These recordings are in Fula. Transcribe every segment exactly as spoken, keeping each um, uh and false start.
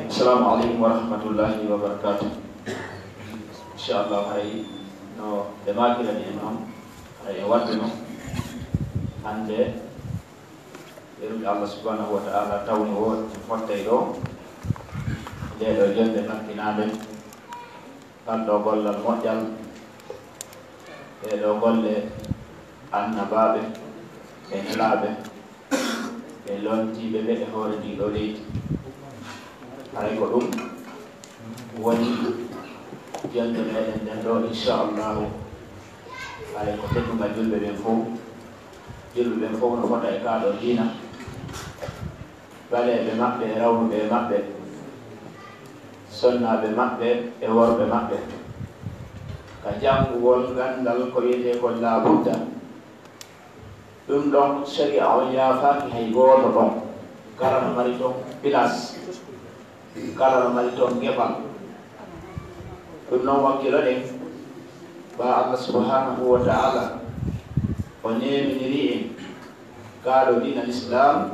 Assalamu aleykum wa rahmatullahi wa barakatuh. Inchallah, haray no ɓe maakirani en noon, haray e waɗde noon hannde yerude Allah subhanahu wa ta'ala tawni o fottay ɗo nde ɗo jonde makkinaande. Ngal ɗo gollal moƴƴal, ɗee ɗo golle annabaaɓe e nelaaɓe e lontiiɓe ɓe e hoore ndii ɗo leydi. Haray ko ɗum woni jonnde meɗen nden ɗo, inchallahu. Haray ko teddungal julɓe ɓen fof, julɓe ɓen fof no fota e kaa ɗo diina. Ɓaleeɓe maɓɓe e rawnuɓe e maɓɓe, sonnaaɓe maɓɓe e worɓe maɓɓe, ka janngugol ganndal ko wiyetee ko laabudda. Ɗum ɗon, sariya on yaafaaki hay gooto ɗon. Kala no mari ɗon pilas, kala no mari ɗon geɓal. Ɗum noon, wakkiloɗen, ba Allah subhanahu wa ta'ala o neeminiri en kaa ɗo diina Lislaam.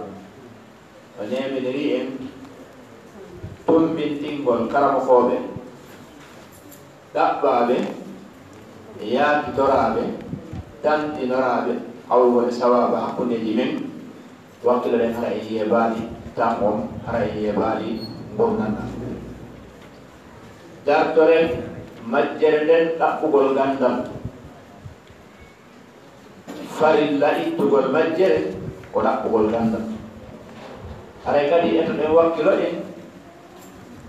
O neeminiri en tummbintingol karamokooɓe, ɗaɓɓaaɓe, yaakitoraaɓe, tantinoraaɓe, hawrugol e sawaaba hakkundeeji men. Wakkiloɗen, hara en yeebaali tan on, hara en yeebaali ngurndan ɗan. Dartoren majjere nden ɗaɓɓugol ganndal. Farilla ittugol majjere ko ɗaɓɓugol ganndal. Haray kadi etoɗen, wakkiloɗen,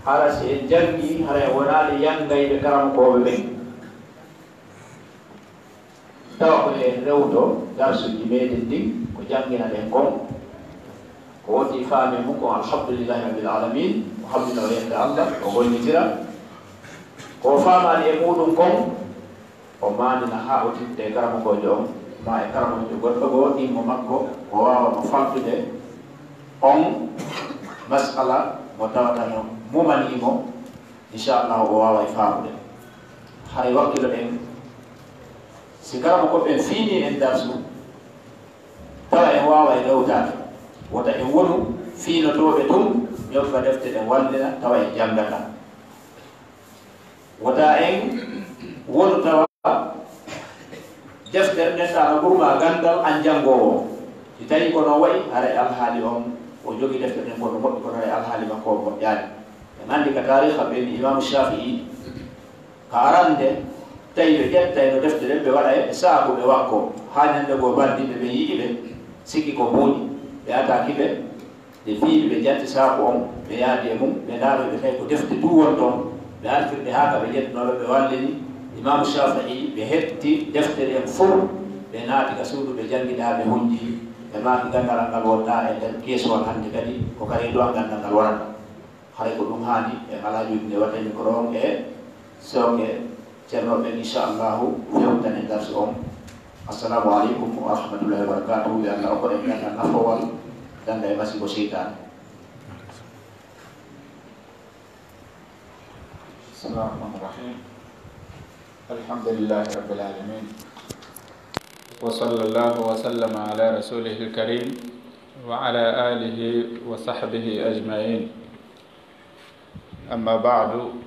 hara si en janngii, hara en wonaali yanngayɓe karamokooɓe ɓen. Tawa ko en rewto darsuuji meɗen ɗin, ko jannginaɗen kon, ko woni faami mum kon, alhamdulillahi rabbil alamin, o hammina o yetta Allah, o gollitira ko o faamaali e muɗum kon. O maandina haa o tippita e karamokoojo on, maa e karamokoojo goɗɗo goo, ɗimmo makko, o waawa mo faltude on mas'ala mo tawata no mumanii mo, inchallahu o waaway faamude. Haray wakkiloɗen, si karamokooɓe ɓen fiinii en darsu, tawa en waaway rewtaade, wota en wonu fiinotooɓe tun, ƴogga defte ɗen wallina, tawa en janngataa. Wota en wonu tawa deftere nden, tawa no ɓurma ganndal an janngoowo. Si tawii ko non wa'i, haray alhaali on, o jogii deftere nden ko no moƴƴi, kono haray alhaali makko on moƴƴaali. En anndi ka taariha ɓen, Imaamu Shaafi'i, ka arande, tawi ɓe ƴettayno defte ɗen, ɓe waɗa e saaku, ɓe wakkoo. Haa ñannde goo, banndinɓe ɓen yi'i ɓe, sikki ko buuñi, ɓe ataaki ɓe. Ɓe fii, ɓe jatti saaku on, ɓe yaadi e mum, ɓe ndaaroo, ɓe tawi ko defte tun woni ton. Ɓe artiri ɗe haa ka ɓe jettunoo ɓe, ɓe wallini Imaamu Shaafi'i, ɓe hetti defte ɗen fow, ɓe naati ka suudu, ɓe janngi ɗaa, ɓe huññi, ɓe maaki ganndal ngal wonɗaa e nder keesuwal hannde kadi, ko ka reedu an ganndal ngal wonata. Haray ko ɗum haani, en alaa juuɗe nde waɗen ko ɗon e sooke Ceerno ɓen, inchallahu, fewtanen darsu on. Assalamu aleykum wa rahmatullahi wa barakatuhu. Yo Allah okku en ganndal nafoowal, dannda e masiibo seytaane. بسم الله الرحمن الرحيم. الحمد لله رب العالمين. وصلى الله وسلم على رسوله الكريم وعلى آله وصحبه أجمعين. Amma ba'du,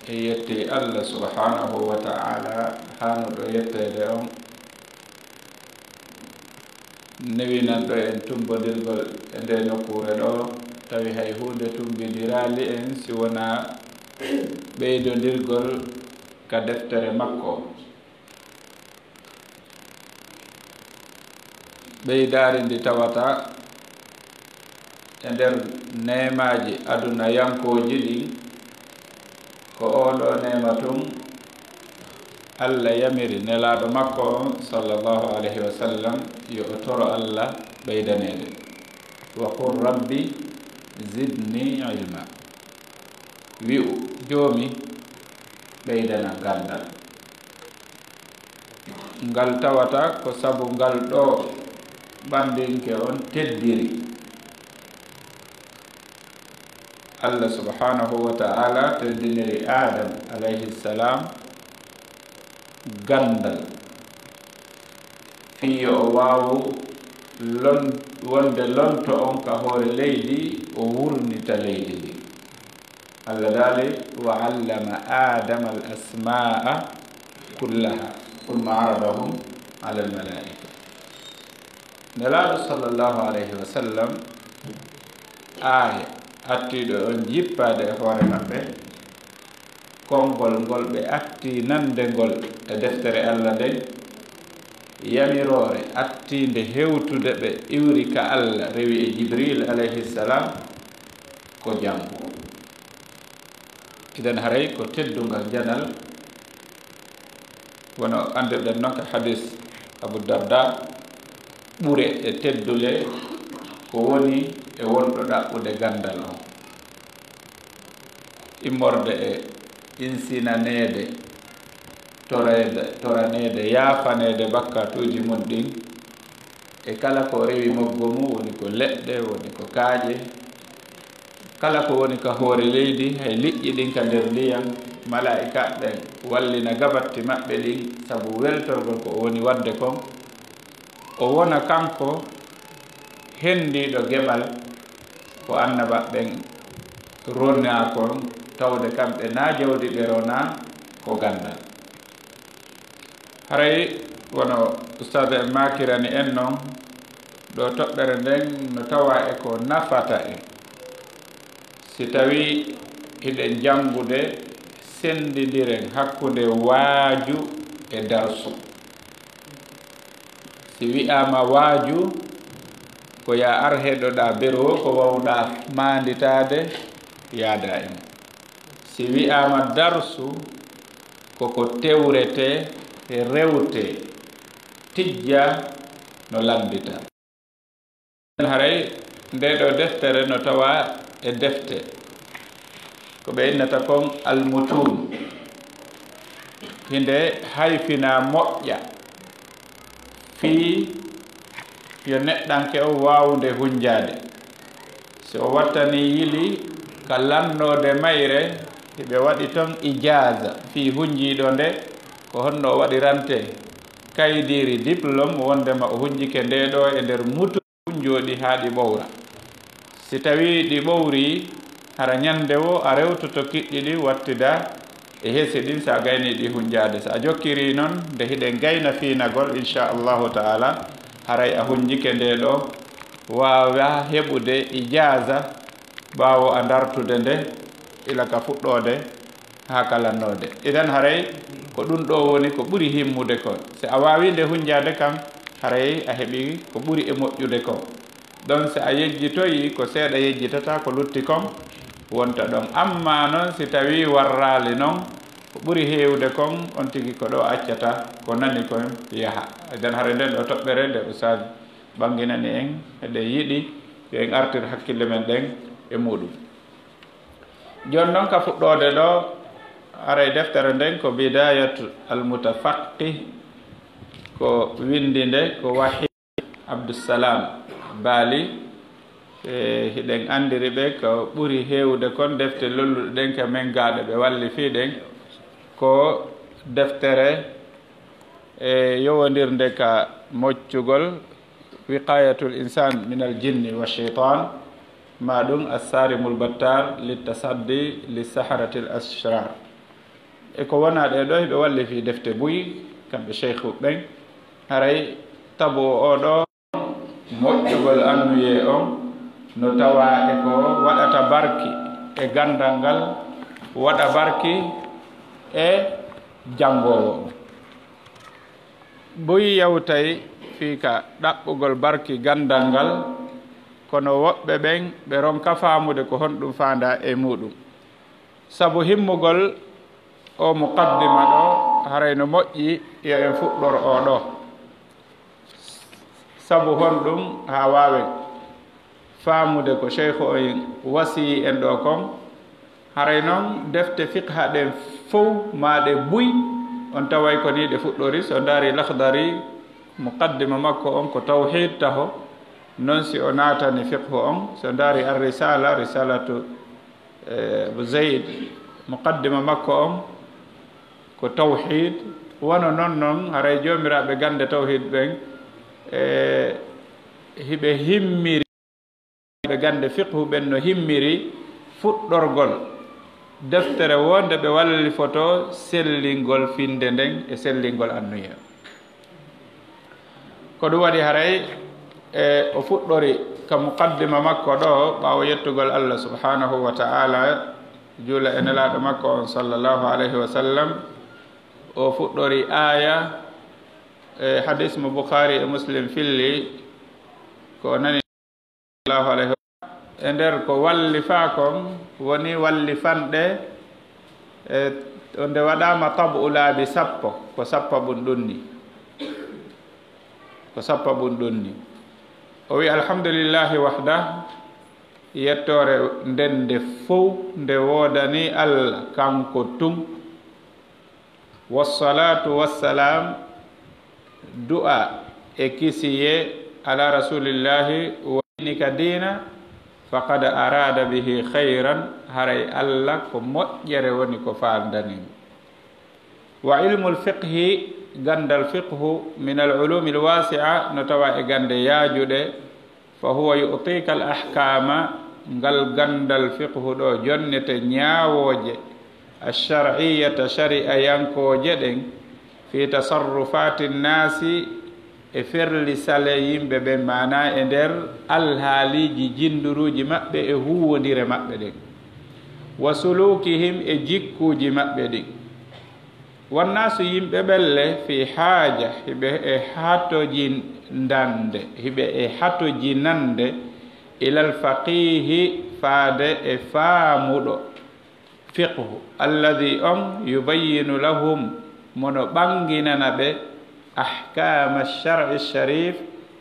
en yetti Allah subhanahu wa ta'ala haanuɗo yetteede on, newinanɗo en tumbondirgol e nde nokkuure ɗo, tawi hay huunde tumbindiraali en si wonaa ɓeydondirgol ka deftere makko. Ɓeydaari ndi tawata e nder neemaaji adunayankooji ɗin, ko oo ɗoo neema tun Allah yamiri Nelaaɗo makko on, sallallahu alayhi wa sallam, yo o toro Allah ɓeydaneede. Wa qul rabbi zidni ilma. Wi'u, Joomi, ɓeydanam ganndal. Ngal tawata ko sabu ngal ɗoo ɓanndinke on teddiri. Allah subhanahu wa ta'ala teddiniri Aadama alayhi salam ganndal. Fii yo o waawu lon-, wonde lonto on ka hoore leydi, o wurnita leydi ndin. Allah daali, "Wa allama Adama al asmaa kullaha, summa aradahum ala al malaika." Nelaaɗo sallallahu alayhi wa sallam, aaya attiiɗo on jippaade e hoore maɓɓe, konngol ngol ɓe attii nande ngol e deftere Allah nden, yamiroore attiinde hewtude ɓe iwri ka Allah, rewi e Jibril alayhi salam, ko janngo. Idan haray ko teddungal janal, wano anndirɗen non ka hadis Abu Darda, ɓure e teddule ko woni e wonɗo ɗaɓɓude ganndal on. Immorde e insinaneede, toreede, toraneede, yaafaneede bakkatuuji mun ɗin, e kala ko rewi moggo mum, woni ko leɗɗe, woni ko kaaƴe, kala ko woni ka hoore leydi, hay liƴƴi ɗin ka nder ndiyam, malaa'ikaaɓe ɓen wallina gabatti maɓɓe ɗin sabu weltorgol ko o woni waɗde kon. O wona kanko henndiiɗo geɓal ko annabaaɓe ɓen ronaa kon, tawde kamɓe na jawdi ɓe ronaa ko ganndal. Haray wano ustaad en maakirani en non, ɗo toɓɓere nden no tawa e ko nafata en. Si tawii hiɗen janngude senndindiren hakkunde waaju e darsu. Si wi'aama waaju, ko yaa ar heɗoɗaa beru o, ko wawɗaa maanditaade, yaada e mum. Si wi'aama darsu, ko ko tewretee, rewtee, tijjaa, no lannditaa. Haray ndee ɗoo deftere no tawaa e defte ko ɓe innata kon almutun. Hinde hayfina, moƴƴa fii yo neɗɗanke o waawu nde hunjaade. Si o wattanii yili ka lannoode mayre, hiɓe waɗi ton ijaaza fii hunjiiɗo nde, ko honno o waɗirante kaydiiri diplôme wondema o hunjike ndee ɗoo e nder mutu jooɗi haa ɗi ɓowra. Si tawii ɗi ɓowrii, hara ñannde woo a rewtoto kiɗɗi ɗin wattida e hesi ɗin, si a gaynii ɗi hunjaade. Si a jokkirii non, nde hiɗen gayna fiinagol, inchallahu taala, haray a hunjike ndee ɗoo, waawa heɓude ijaaza ɓaawo a dartude nde, ila ka fuɗɗoode haa ka lannoode. Idan haray ko ɗun ɗoo woni ko ɓuri himmude kon. Si a waawii nde hunjaade kan, haray a heɓii ko ɓuri e moƴƴude kon. Ɗon si a yejjitoyii, ko seeɗa yejjitata ko lutti kon wonta ɗon. Ammaa non si tawii warraali non, ko ɓuri heewude kon, on tigi ko ɗoo accata ko nani kon yaha. Idan haray nden ɗoo toɓɓere nde Ustaaz ɓanginani en, eɗen yiɗi yo en artir hakkille men ɗen e muɗum. Jooni non ka fuɗɗoode ɗoo, haray deftere nden ko Bidayatu al Mutafaqqih, ko winndi nde ko Wahid Abdussalam Bali. E, hiɗen anndiri ɓe ko ɓuri heewude kon defte lolluɗe ɗen ka men gaaɗo ɓe wallifii ɗen, ko deftere e yowondirnde ka moccugol Wiqayatul Insan min al Jinni wa Shaytan, ma ɗum Assarimul Battar li tasaddi li saharatil ashrar. E ko wona ɗee ɗoo, hiɓe wallifii defte buy, kamɓe sheykhu ɓen. Haray tabu o ɗoo, moƴƴugol annuyee on, no tawaa e ko waɗata barki e ganndal ngal, waɗa barki e janngoowo on. Buy yawtay fii ka ɗaɓɓugol barki ganndal ngal, kono woɓɓe ɓen ɓe ronka faamude ko honɗum faandaa e muɗum. Sabu himmugol oo muqaddima ɗoo, haray no moƴƴi yo en fuɗɗor oo ɗoo. Sabu honɗum? Haa waawen faamude ko sheykhu on wasiyii en ɗoo kon. Haray non defte fiqha ɗen fow, maa ɗe buy, on taway ko nii ɗe fuɗɗori. Si o ndaari Lakhdari, muqaddima makko on ko tawhiid taho. Non si o naatani fiqhu on, si o ndaari Ar-Risala, Risalatu, eh, Abu Zayd, muqaddima makko on ko tawhiid. Wano non non, haray joomiraaɓe gannde tawhiid ɓen, E hiɓe himmiri, ɓe gande fiqhu ɓen no himmiri fuɗɗorgol deftere wonde ɓe wallifoto sellingol finde nden e sellingol annuya. Ko ɗum waɗi haray e o fuɗɗori ka muqaddima makko ɗo, ɓaawo yettugol Allah subhanahu wa ta'ala, juula e nelaaɗo makko on sallallahu alayhi wa sallam, o fuɗɗori aya e hadis mo Bukhari e Muslim filli, ko nani sallallahu alayhi wa sallam, e nder ko wallifaa kon woni wallifanɗe, e nde waɗaama tabu laabi sappo, ko sappo ɓun ɗunni, ko sappo ɓun ɗunni. O wi, "Alhamdulillahi wahda, yettoore nden nde fow nde woodani Allah kanko tun. Wassalatu wassalam, du'a e kisiye ala rasulillahi wa dinika dina, faqad arada bihi khayran, haray Allah ko moƴƴere woni ko faandani mo. Wa ilmul fiqhi, gandal fiqhu, min al ulumil wasi'a, no tawa e gande yaajuɗe, fa huwa yu'tika al ahkama, ngal gandal fiqhu ɗo jonnete ñaawooje, ash-shar'iyyata, shari'a yankooje ɗen, fi tasarrufati nnasi, e ferli sale yimɓe ɓen, maana e nder alhaaliiji jinduruuji maɓɓe e huuwondire maɓɓe ɗen, wa sulukihim, e jikkuuji maɓɓe ɗin. Wannaasu, yimɓe ɓelle, fi haaja, hiɓe e hatojindande, hiɓe e hatojinande, ilal faqihi, faade e faamuɗo fiqhu, alladhi, on, yubayyinu lahum, mono ɓanginana ɓe, ahkama shar'i sharif,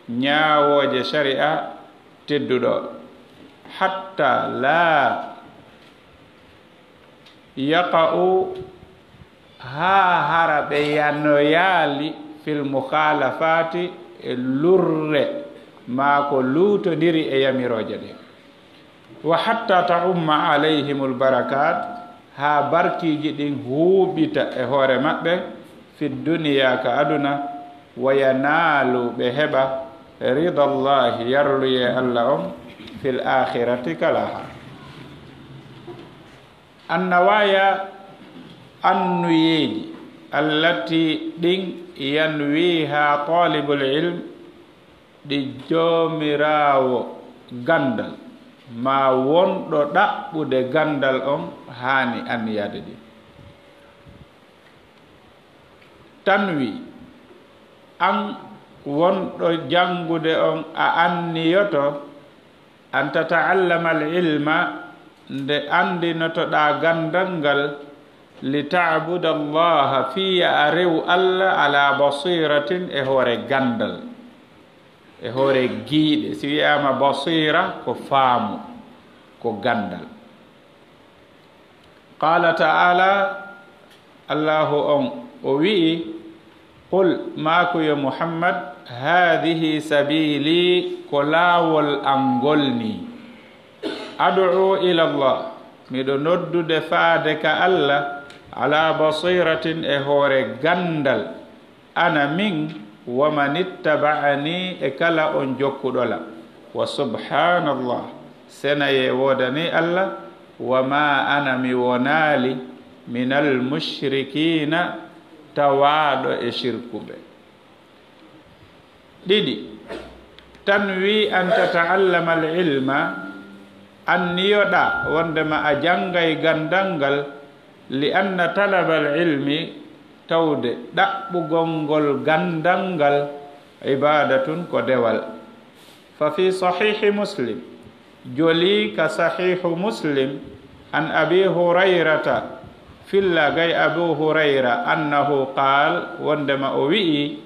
ñaawooje shari'a tedduɗo, hatta la yaqa'u, haa hara ɓe yanoyaali, fil mukhalafati, e lurre maa ko luutondiri e yamirooje ɗen. Wa hatta ta'umma alayhimul barakat, haa barkiiji ɗin huuɓita e hoore maɓɓe, fi duniya, ka aduna, wa yanaalu, ɓe heɓa, ridallahi, yarluyee Allah on, fil akhirati, ka laahara. Annawaya, annuyeeji, allati, ɗin, yanwiha talibul ilm, ɗi joomiraawo gandal maa wonɗo ɗaɓɓude gandal on haani anniyaade ɗin. Tanwi, an wonɗo jangude on, a anniyoto, an tata'allama al ilma, nde andinotoɗaa gandal ngal, li ta'buda Allaha, fii yo a rewu Allah, ala basiratin, e hoore gandal, e hoore giiɗe. Si wi'aama basira, ko faamu, ko gandal. Qala ta'ala, Allahu on o wi'i, qul, maaku yo Muhammad, haadihi sabili, ko laawol an ngol nii. Ad'u ila Allah, miɗo noddude faade ka Allah, ala basiratin, e hoore gandal, ana min, wa man ittaba'ani, e kala on jokkuɗo lam. Wa subhanallah, senayee woodanii Allah, wa ma ana, mi wonaali, minal mushrikina, tawaaɗo e shirkuɓe. Ɗiɗi, tanwi an tata'allama al ilma, anniyoɗaa wondema a janngay ganndal ngal, li anna talaba al ilmi, tawde ɗaɓɓugol ngol ganndal ngal, ibadatun, ko dewal. Fa fi sahihi Muslim, jolii ka Sahihu Muslim, an Abi Hurayrata, filla gay Abu Hurayra, annahu qaal, wondema o wi'i,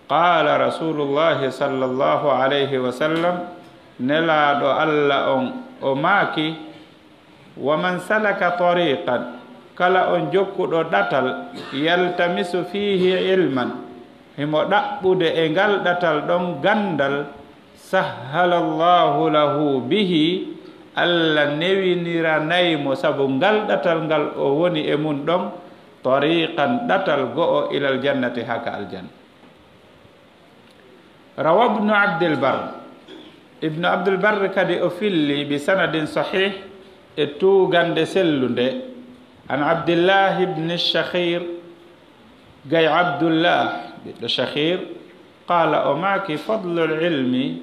qaala Rasulullahi sallallahu alayhi wa sallam, Nelaaɗo Alla on, o maaki, wa man salaka tariqan, kala on jokkuɗo ɗatal, yaltamisu fiihi ilman, himo ɗaɓɓude e ngal ɗatal ɗon ganndal, sahhala Allahu lahu bihi, Alla newiniranay mo sabu ngal ɗatal ngal o woni e mun ɗon, tariqan, ɗatal go'o, ilal jannati, haa ka aljanna. Rawa Ibnu Abdil Barr. Ibnu Abdul Barr kadi o filli bi sanadin sahih, e tuugannde sellunde, an Abdillahi ibn Shakhir, gay Abdullah ɓiɗɗo Shakhir, qaala, o maaki, fadlul ilmi,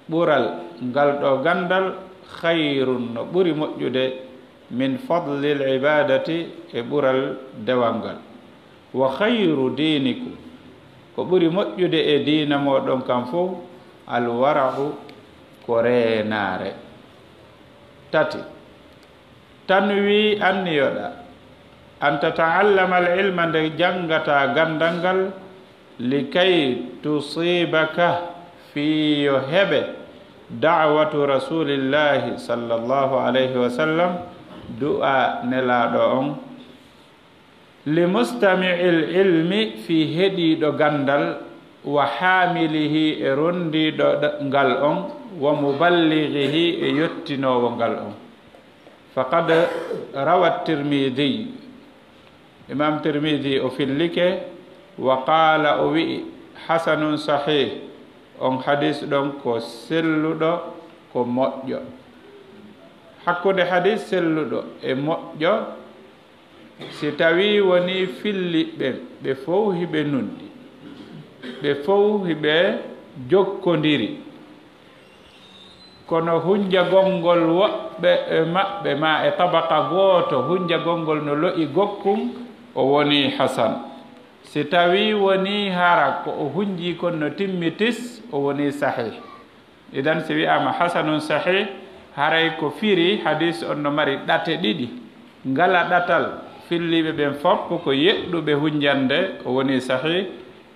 ɓural ngal ɗo ganndal, khayrun, no ɓuri moƴƴude, min fadlil ibadati, e ɓural dewal ngal. Wa khayru dinikum, ko ɓuri moƴƴude e diina mooɗon kan fof, alwara'u, ko reenaare. Tati, tanwi, anniyoɗa, an tata'allama al ilma, nde janngata ganndal ngal, likay tusibaka, fii yo heɓe, da'watu rasulillahi sallallahu alayhi wa sallam, du'a nelaaɗo on, li mustami'il ilmi, fii heɗiiɗo ganndal, wa haamilihi, e ronndiiɗo ngal on, wa muballighihi, e yottinoowo ngal on. Faqad rawa Tirmidhi, Imam Tirmidhi o fillike, wa qaala, o wi'i, hasanun sahih, on hadis ɗon ko selluɗo, ko moƴƴo. Hakkunde hadis selluɗo e moƴƴo, si tawi woni filliɓe ɓe fow hiɓe nunɗi, ɓe fow hiɓe jokkondiri, kono hunjagol ngol woɓɓe e maɓɓe ma e tabaka gooto, hunjagol ngol no lo'i gokkun, o woni hasan. Si tawi woni hara ko o hunji kon no timmi tis, o woni sahih. Idan, si wi'aama hasanun sahih, haray ko firi hadis on no mari ɗate ɗiɗi. Ngala ɗatal, filliiɓe ɓen fof ko yeɗɗuɓe hunjande, o woni sahih.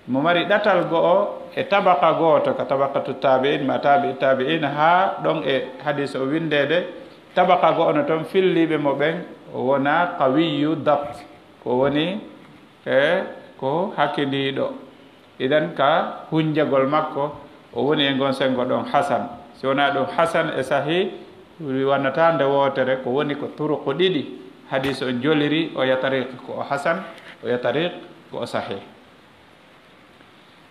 Mo mari ɗatal go'o e tabaka gooto, ka tabakatu tabi'in ma tabi'i tabi'in, haa ɗon e hadis o windeede, tabaka go'o no ton, filliiɓe mo ɓen o wona qawiyyu dabt, ko woni e ko hakindiiɗo. Idan, ka hunjagol makko, o woni e ngon sengo ɗon hasan. Si wonaa ɗum hasan e sahih, wonnataa nde wootere, ko woni ko turuqu ɗiɗi hadis on joliri, o ya tariq ko o hasan, o ya tariq ko o sahih.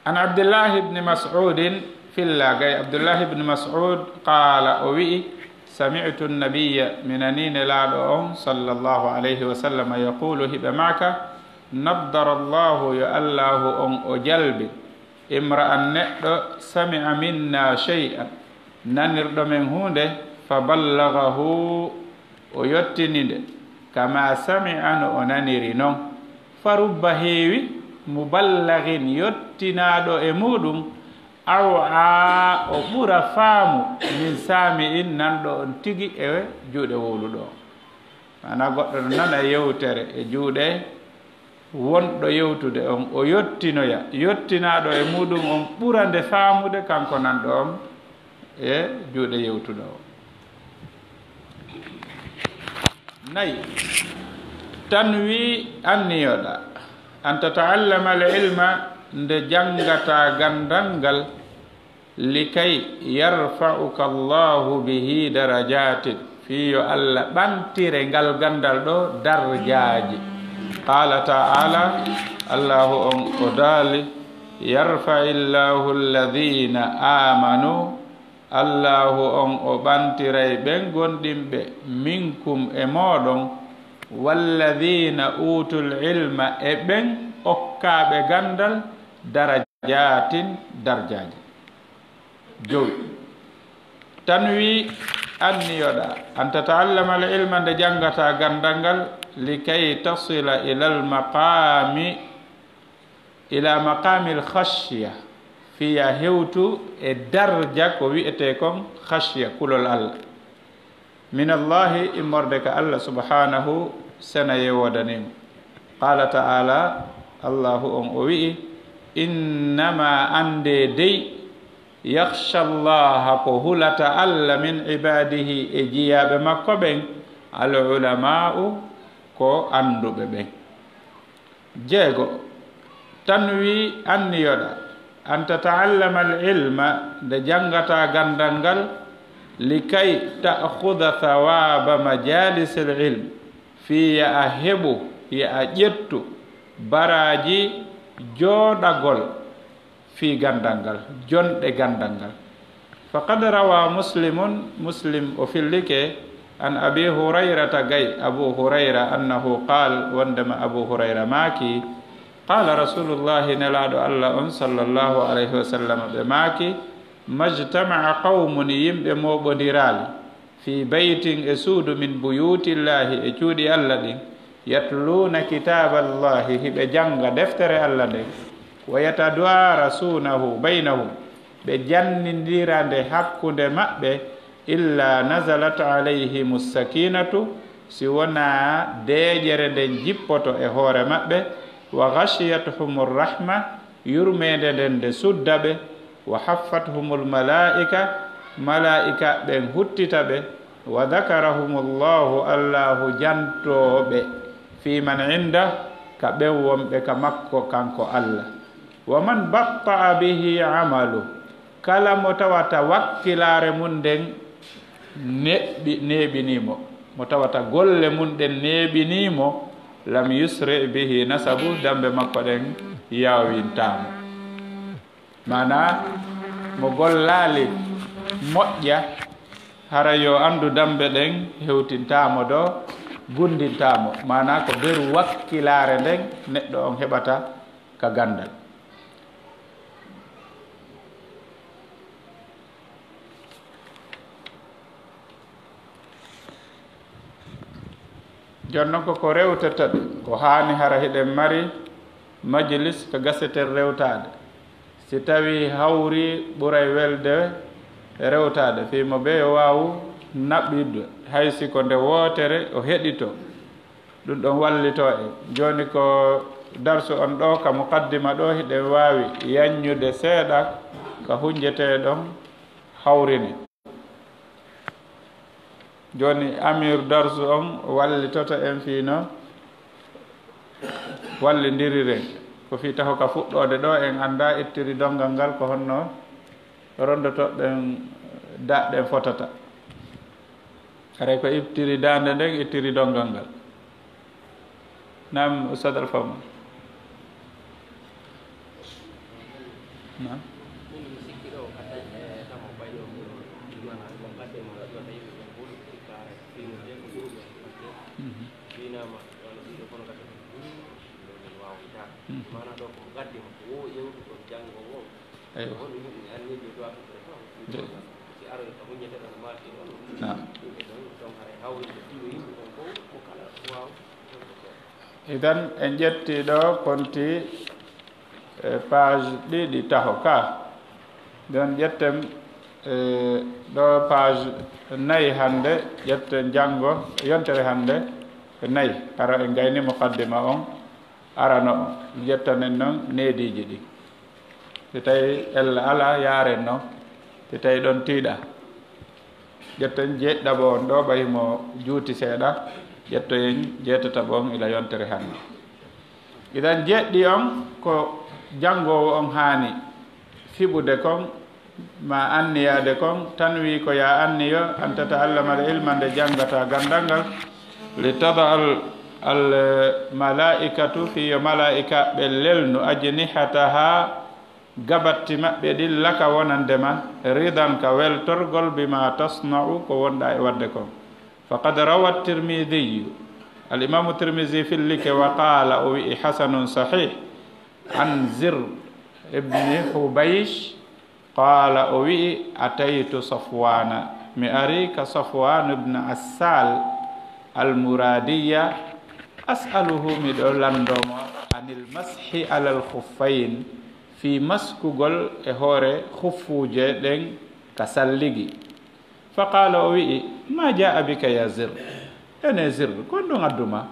An Abdillahi ibni Mas'udin, filla gay Abdullahi ibni Mas'ud, qaala, o wi'i, sami'tu nabiyya, mi nanii nelaaɗo on, sallallahu alayhi wa sallam, yaqulu, hiɓe maaka, naddara Allahu, yo Allahu on o jalbi, imra'an, neɗɗo, sami'a minna shay'an, nanirɗo men huunde, fa ballagahu, o yottini nde, kama sami'a, no o naniri non. Fa rubba, heewi, muballaxin, yottinaaɗo e muuɗum, aw'a, o ɓura faamu, min saami'in, nanɗo on tigi e juuɗe wowluɗo on. Maanaa, goɗɗo no nana yewtere e juuɗe wonɗo yewtude on, o yottinoya, yottinaaɗo e muuɗum on ɓura nde faamude, kanko nanɗo on e juuɗe yewtuɗo on. Nayi, tanwi, anniyoɗa, an tata'allama al ilma, nde janngata ganndal ngal, likay yarfa'uka Allahu bihi darajatin, fii yo Allah ɓantire ngal ganndal ɗo darjaaji. Qaala ta'ala, Allahu on o daali, yarfa'illahu alladhina amanu, Allahu on o ɓantiray ɓen gomɗinɓe, minkum e mooɗon, walladhina utul ilma e ɓen okkaaɓe ganndal, darajatin darjaaji. Jowi. Tanwi, anniyoɗa, an tata'allama al ilma, nde janngata ganndal ngal, likay tasila ila al maqami, ila maqami al khashya, fiya hewtu e darja ko wi'ete kon khashya, kulol Allah. Min Allahi, immorde ka Allah subhanahu, sena yewodaniimo. Qaala ta'ala, Allahu on o wi'i, innama, annde dey, yakhsha Allaha, ko hulata Allah, min ibadihi, e jiyaaɓe makko ɓen, al ulama'u, ko annduɓe ɓen. Jeego, tanwi, anniyoɗa, an tata'allama al ilma, nde janngata ganndal ngal, likay ta'khuda thawaba majalis al ilm, fii yo a heɓu, yo a ƴettu baraaji jooɗagol fii ganndal ngal, jonɗe ganndal ngal. Faqad rawa Muslimun, Muslim o fillike, an Abi Hurayrata gay Abu Hurayra, annahu qaal, wondema Abu Hurayra maaki, qaala Rasulullahi, Nelaaɗo Allah on, sallallahu alayhi wa sallam, ɓe maaki, majtama'a qawmun, yimɓe mooɓondiraali, fii baytin, e suudu, min buyuutillaahi, e cuuɗi Allah ɗin, yatluuna kitaaballahi, hiɓe jannga deftere Allah nden, wa yatadaarasuunahu baynahum, ɓe jannindira nde hakkunde maɓɓe, illa nazalat alayhimu sakiinatu, si wonaa deeƴere nden jippoto e hoore maɓɓe, wa ghashiyathumu rahma, yurmeende nden nde sudda ɓe, wa haffathumul malaa'ika, malaa'ika ɓen huttita ɓe, wa dhakarahumullahu, Allaahu jantoo ɓe, fii man inda, ka ɓen wonɓe ka makko kanko Allah. Wa man batta'a bihi amalu, kala mo tawata wakkilaare mun nden neɓɓi-, neeɓinii mo, mo tawata golle mun ɗen neeɓinii mo, lam yusri bihi nasabu, dambe makko ɗen yaawintaa mo. Maanaa, mo gollaali moƴƴa, hara yo anndu dambe ɗen hewtintaa mo ɗoo, gunndintaa mo. Maanaa, ko beru wakkilaare nden neɗɗo on heɓata ka ganndal. Jooni non, ko ko rewtata ɓe, ko haani hara hiɗen mari majlis ko gaseten rewtaade. Si tawii hawri ɓuray welde rewtaade, fii mo ɓe yo waawu naɓɓidde, hay si ko nde wootere o heɗito, ɗum ɗon wallitoo en. Jooni ko darsu on ɗoo, ka muqaddima ɗoo, hiɗen waawi yanñude seeɗa ka hunjetee ɗon hawrini. Jooni, Amir Darsu on wallitoto en fii no wallindiriren. Ko fii taho ka fuɗɗoode ɗoo, en anndaa ittiri donngal ngal ko honno ronndotoɗen daɗɗen fotata. Haray ko ittiri daande nden, ittiri donngal ngal. Naam, Ustaad Alfama. Naam. Mhm. Mhm. Eywa. Naam. Idan, en ƴetti ɗo konti, e, page ɗiɗi taho ka. Ɗon ƴetten, e, ɗo page nayi hannde, ƴetten janngo, yontere hannde, e nayi. Hara en gayni muqaddima on. Arano on, jettanen non neediiji ɗin. Si tawi ella alaa, yaaren non. Si tawi ɗon tiiɗa, jetten jeeɗiɗaɓo on ɗo, ɓay mo juuti seeɗa, ƴettoyen jeetataɓo on ila yontere hannde. Idan jeeɗiɗi on ko janngoowo on haani fiɓude kon, ma anniyaade kon, tanwi ko ya anniyo, an tata'allama al ilma, nde janngata ganndal ngal, li tada al, al malaa'ikatu, fii yo malaa'ikaaɓe lelnu, ajnihataha, gabatti maɓɓe ɗin, laka wonande ma, ridan ka weltorgol, bima tasna'u, ko wonɗa e waɗde kon. Faqad rawa Tirmidiyu, al imaamu Tirmidi fillike, wa qaala, o wi'i, hasanun sahih, an Zir ibni Hubaysh, qaala, o wi'i, ataytu Safwaana, mi ari ka Safwaan ibn Assaal al-Muraadiya, as'aluhu, miɗo lanndoo mo, anil mashi alal khuffayn, fii maskugol e hoore khuffuuje ɗen ka salligi. Fa qaala, o wi'i, ma jaa'a bika ya Zir? Ene Zir, ko honɗun addu ma?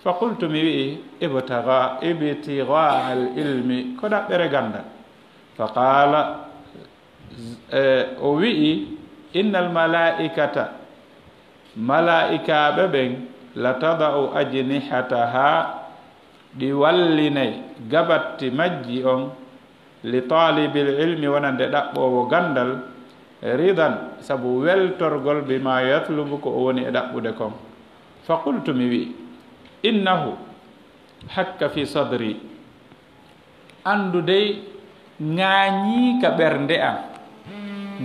Fa qultu, mi wi'i, ibtigaa, ibtigaa al ilmi, ko ɗaɓɓere ganndal. Fa qaala, e, o wi'i, innal malaa'ikata, malaa'ikaaɓe ɓen, la tada'u ajnihataha, ɗi wallinay gabatti majji on, li taalibil ilmi, wonande ɗaɓɓoowo ganndal, ridan, sabu weltorgol, bima yatlubu, ko o woni e ɗaɓɓude kon. Fa qultu, mi wi'i, innahu hakka fi sadri, anndu dey Ŋaañii ka ɓernde am.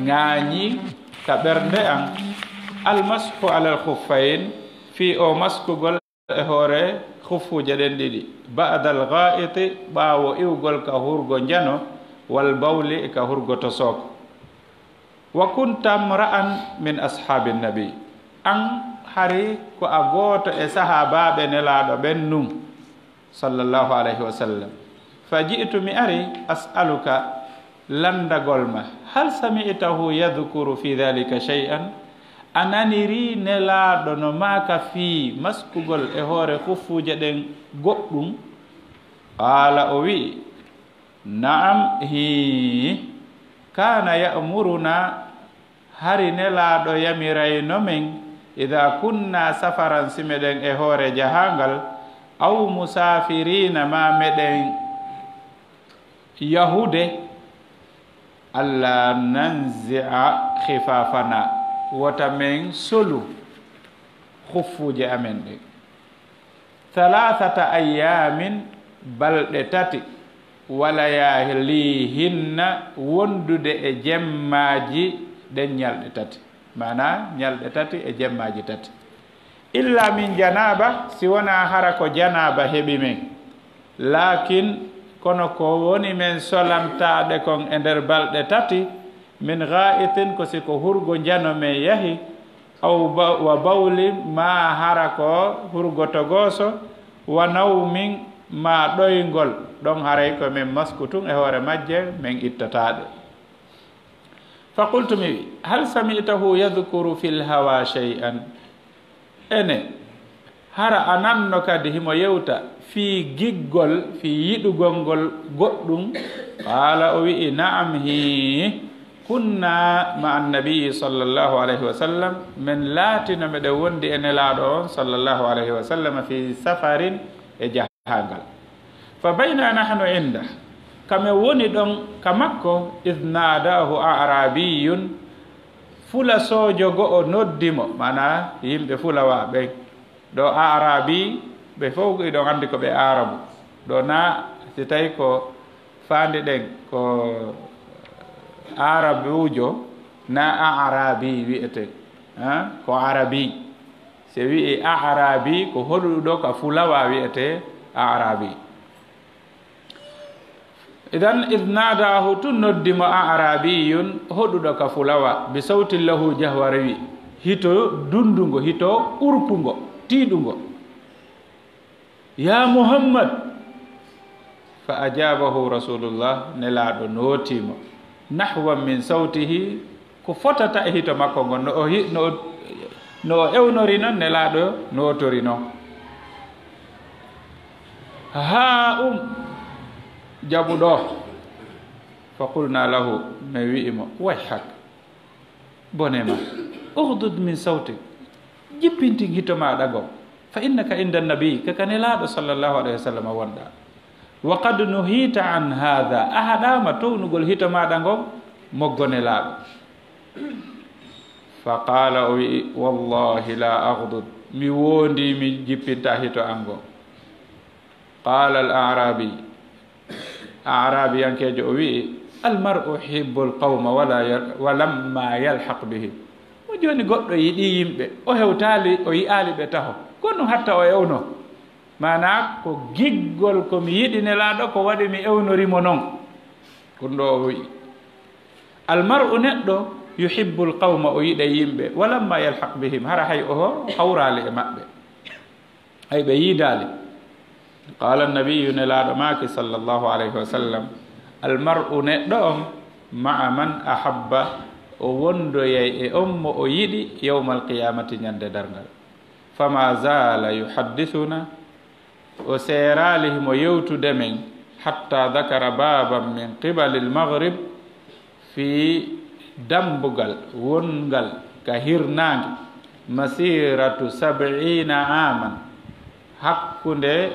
Ŋaañii ka ɓernde am. Almashu alal khuffayn, fii o maskugol e hoore khuffuuje ɗen ɗiɗi. Ba'dal ghaa'iti, ɓaawo iwgol ka hurgo njano, wal bawli, e ka hurgo tosooko. Wa kunta mra'an min ashaabi nabi. An hari ko a gooto e sahaabaaɓe Nelaaɗo ɓen nun, sallallahu alayhi wa sallam. Fa ji'tu, mi ari, as'aluka, landagol ma, hal sami'tahu yadhkuru fi dhalika shay'an? A nanirii Nelaaɗo no maaka fii maskugol e hoore khuffuuje ɗen goɗɗum? Qaala, o wi'i, na'am, hii, kaana ya'muruna, hari Nelaaɗo yamirayno men, idaa kunna safaran, si meɗen e hoore jahaangal, aw musaafiriina, maa meɗen yahude, alla nanzi'a khifaafana, wota men solu khuffuuje amen ɗen. Thalathata ayyaamin, balɗe tati, wa layaalihinna, wondude e jemmaaji ɗen ñalɗe tati, maanaa ñalɗe tati e jemmaaji tati. Illa min janaaba, si wonaa hara ko janaaba heɓi men. Laakin, kono ko woni men solantaaɗe kon e nder balɗe tati, min gaa'itin, ko si ko hurgo njano men yahi, aw ba-, wa bawli, maa hara ko hurgo togooso, wa nawmin, maa ɗoyngol, ɗon haray ko men masku tun e hoore majje, men ittataa ɗe. Fa qultu, mi wi, hal sami'tahu yadhkuru fil hawa shay'an? Ene, hara a nanno kadi himo yewta fii giggol, fii yiɗugol ngol goɗɗum? Qaala, o wi'i, na'am, hii, kunna ma'a annabiyyi sallallahu alayhi wa sallam, men laatino meɗen wondi e Nelaaɗo on sallallahu alayhi wa sallam fii safarin, e jahangal. Fa bayna nahnu inda, ka men woni ɗon ka makko, idh naadaahu a'raabiyyun, fula soojo go'o noddi mo, maanaa yimɓe fulawaa ɓen. Ɗo a'raabi, ɓe fow hiɗon anndi ko ɓe Aarabu. Ɗo naa, si tawi ko faandi ɗen, ko Aarabuujo, naa a'raabi wi'ete, ha? Ko Arabi. Si wi'i a'raabi, ko hoɗuɗo ka fulawa wi'ete a'raabi. Idan, idh naadaahu, tun noddi mo a'raabiyyun, hoɗuɗo ka fulawa, bi sawtin lahu jahwariy, hito dundungo, hito urkungo, tiiɗungo. Ya Muhammad! Fa ajaabahu Rasulullah, Nelaaɗo nootii mo, nahwan min sawtihi, ko fotata e hito makko ngon, no o hi-, no o, no o ewnori non, Nelaaɗo nootori non. Haa um, jaɓu ɗo. Fa qulna lahu, mi wi'i mo, wayhak, bone ma, ughdud min sawtik, jippintin hito maaɗa ngon, fa innaka inda nabi, ka ka Nelaaɗo sallallahu alayhi wa sallam wonɗaa. Wa qad nuhiita an haadha, a haɗaama townugol hito maaɗa ngon, moggo Nelaaɗo. Fa qaala, o wi'i, wallahi la aghdud, mi woondii mi jippintaa hito an ngon. Qaala al a'raabi, a'raabiyankeejo o wi'i, al mar'u yuhibbul qawma wala yal-, wa lamma yalhaq bihim. Mo jooni goɗɗo yiɗii yimɓe, o hewtaali, o yi'aali ɓe taho. Ko ɗum hatta o ewno. Maanaa ko giggol ko mi yiɗi Nelaaɗo, ko waɗi mi ewnori mo non. Ko ɗum ɗo o wi'i. Al mar'u, neɗɗo, yuhibbul qawma, o yiɗay yimɓe, wa lamma yalhaq bihim, hara hay o hawraali e maɓɓe. Hay ɓe yiidaali. Qaala nabiyyu, Nelaaɗo maaki, sallallahu alayhi wa sallam, al mar'u, neɗɗo on, ma'a man ahabba, o wondoyay e on mo o yiɗi, yawmal qiyaamati, ñande darngal. Fama zaala yuhaddithuna, o seeraali himo yewtude men, hatta dhakara baaban min qibalil maghrib, fii dambugal wonngal ka hirnaange, masiratu sab'iina aaman, hakkunde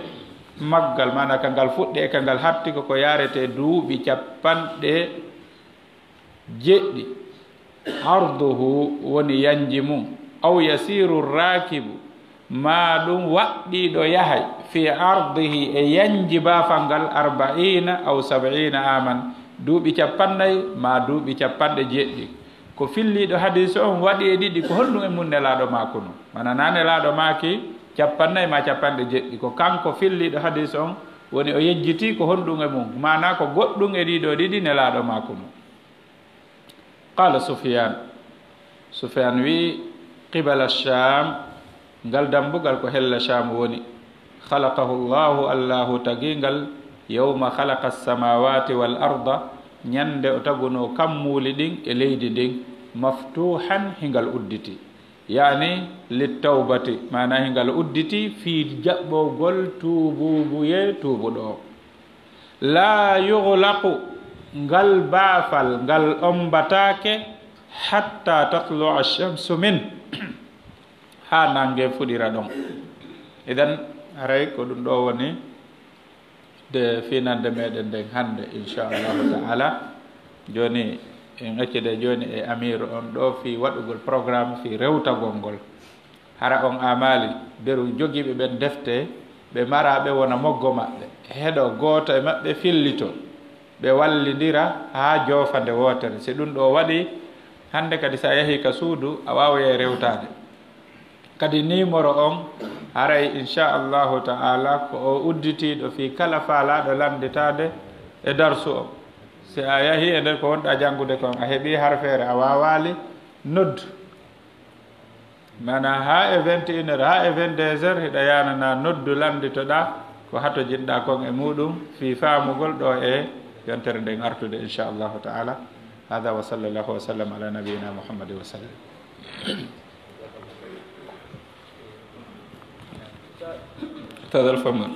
maggal, maanaa ka ngal fuɗɗi e ka ngal hatti, ko ko yaretee duuɓi capanɗe jeɗɗi. Arduhu woni yanji mum, aw yasiru raakibu, maa ɗum waɗɗiiɗo yahay, fi ardihi, e yanji baafal ngal, arba'iina aw sab'iina aaman, Duuɓi capannay maa duuɓi capanɗe jeeɗiɗi. Ko filliiɗo hadiis on waɗi e ɗiɗi, ko honɗum e mum Nelaaɗo maakunu? Mana naa Nelaaɗo maaki capannay maa capanɗe jeeɗiɗi. Ko kanko filliiɗo hadiis on woni o yejjiti ko honɗum e mum, maanaa ko goɗɗum e ɗiɗo ɗiɗi Nelaaɗo maakunu. Qaala Sufyaan. Sufyaan wi'i, qibala Shaam, ngal dambugal ko hella Shaam woni. Khalaqahu Allaahu, Allaahu tagi ngal, yawma khalaqa as-samaawaati wal arda, ñande o tagunoo kammuuli ɗin e leydi ndin, maftuuhan, hingal udditi. Yaani, littawbati, maanaa hingal udditi fii jaɓɓowgol tuubuubuyee tuubuɗo. Laa yughlaqu, ngal baafal, ngal ombataake, hatta tatlu'a ash-shamsu min, haa nannge fuɗira ɗon. Idan, haray ko ɗum ɗoo woni de fiinannde meɗen nden hannde, inchallahu ta'ala. Jooni, en accide jooni e amiiru on ɗoo fii waɗugol programme fii rewtagol ngol. Hara on aamaali, beru jogiiɓe ɓen defte, ɓe mara ɓe wona moggo maɓɓe, heɗo gooto e maɓɓe fillito, ɓe wallindira haa joofa nde wootere. Si ɗum ɗoo waɗii, hannde kadi si a yahii ka suudu, a waawoyay rewtaade. Kadi niimoro on, haray inchallahu ta'ala ko o udditiiɗo fii kala faalaaɗo lannditaade e darsu on. Si a yahii e nder ko wonɗaa janngude kon, a heɓii harfeere, a waawaali, noddu. Maanaa haa e vingt et une heures, haa e vingt-deux heures, hiɗa yaanana noddu lannditoɗaa ko hatojinɗaa kon e muuɗum fii faamugol ɗoo e yontere nden artude, inchallahu ta'ala. Hada wa sallallahu wa sallam ala nabiyyina Muhammadin wa sallam. Tadal famar.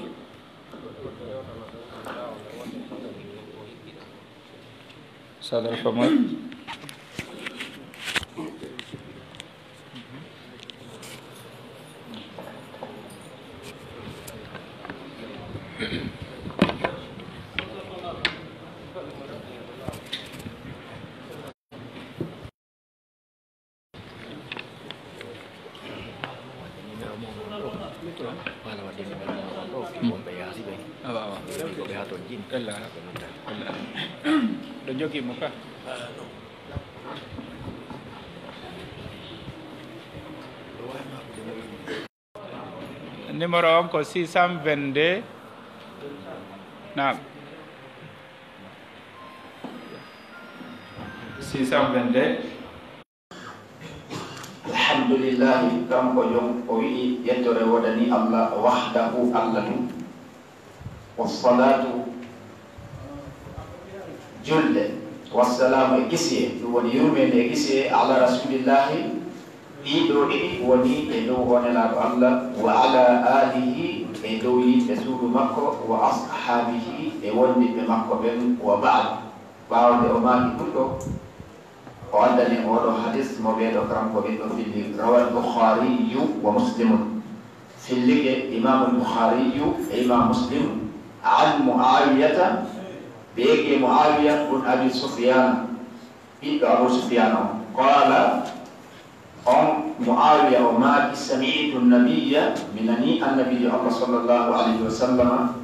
Sadal famar. Awa, awa. Ella, ella. Ɗo jogii mo ka? Numéro on ko six cent vingt-deux. Naam. Six cent vingt-deux. Alhamdulillahi, kanko jom o wi'i, yettore wodani Allah, wahdahu, Allah tun. Wassalatu, julde, wassalamu e kisiye, ɗum woni yurmeende e kisiye, ala rasulillahi, ɗiɗo ɗiɗi woni e dow o Nelaaɗo Allah, wa ala alihi, e dow yimɓe suudu makko, wa ashabihi, e wondiɓɓe makko ɓen, wa ba'd. Ɓaawo nde o maaki ɗum ɗo, o addani oɗo hadis mo ɓeeɗo kanko ɓen ɗo filli, rawal Bukhariyu wa Muslimun. Fillike Imaamu Bukhariyu e Imaamu Muslim, an Muawiyata, ɓe yegge Muawiya bun Abi Sufyana, ɓiɗɗo Abu Sufyana on. Qala, on Muawiya o maaki, sami'tu nabiyya, mi nani annabijo Allah sallallahu alayhi wa sallama,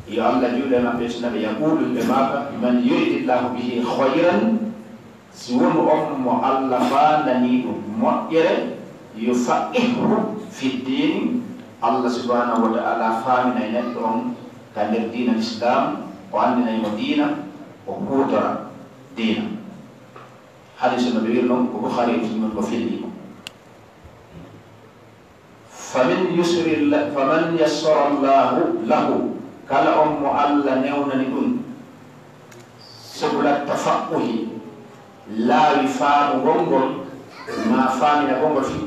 yo Allah juule maɓɓe e sunaɓe, yaqulu, ɓe maaka, man yuridillahu bihi khayran, si wonu on mo Allah faandanii ɗum moƴƴere, yufaqihhu fi ddiin, Allah subhanahu wa ta'ala faaminay neɗɗo on ka nder diina Islam, o anndinay mo diina, o huutora diina. Hadiisu no ɓe wiiri non, ko Bukhari e Muslim ko filli mo. Faman yusri, faman yassara Allahu lahu, kala on mo Allah newnani ɗum, subula tafaqquhi, laawi faamugol ngol, ma faaminagol ngol fi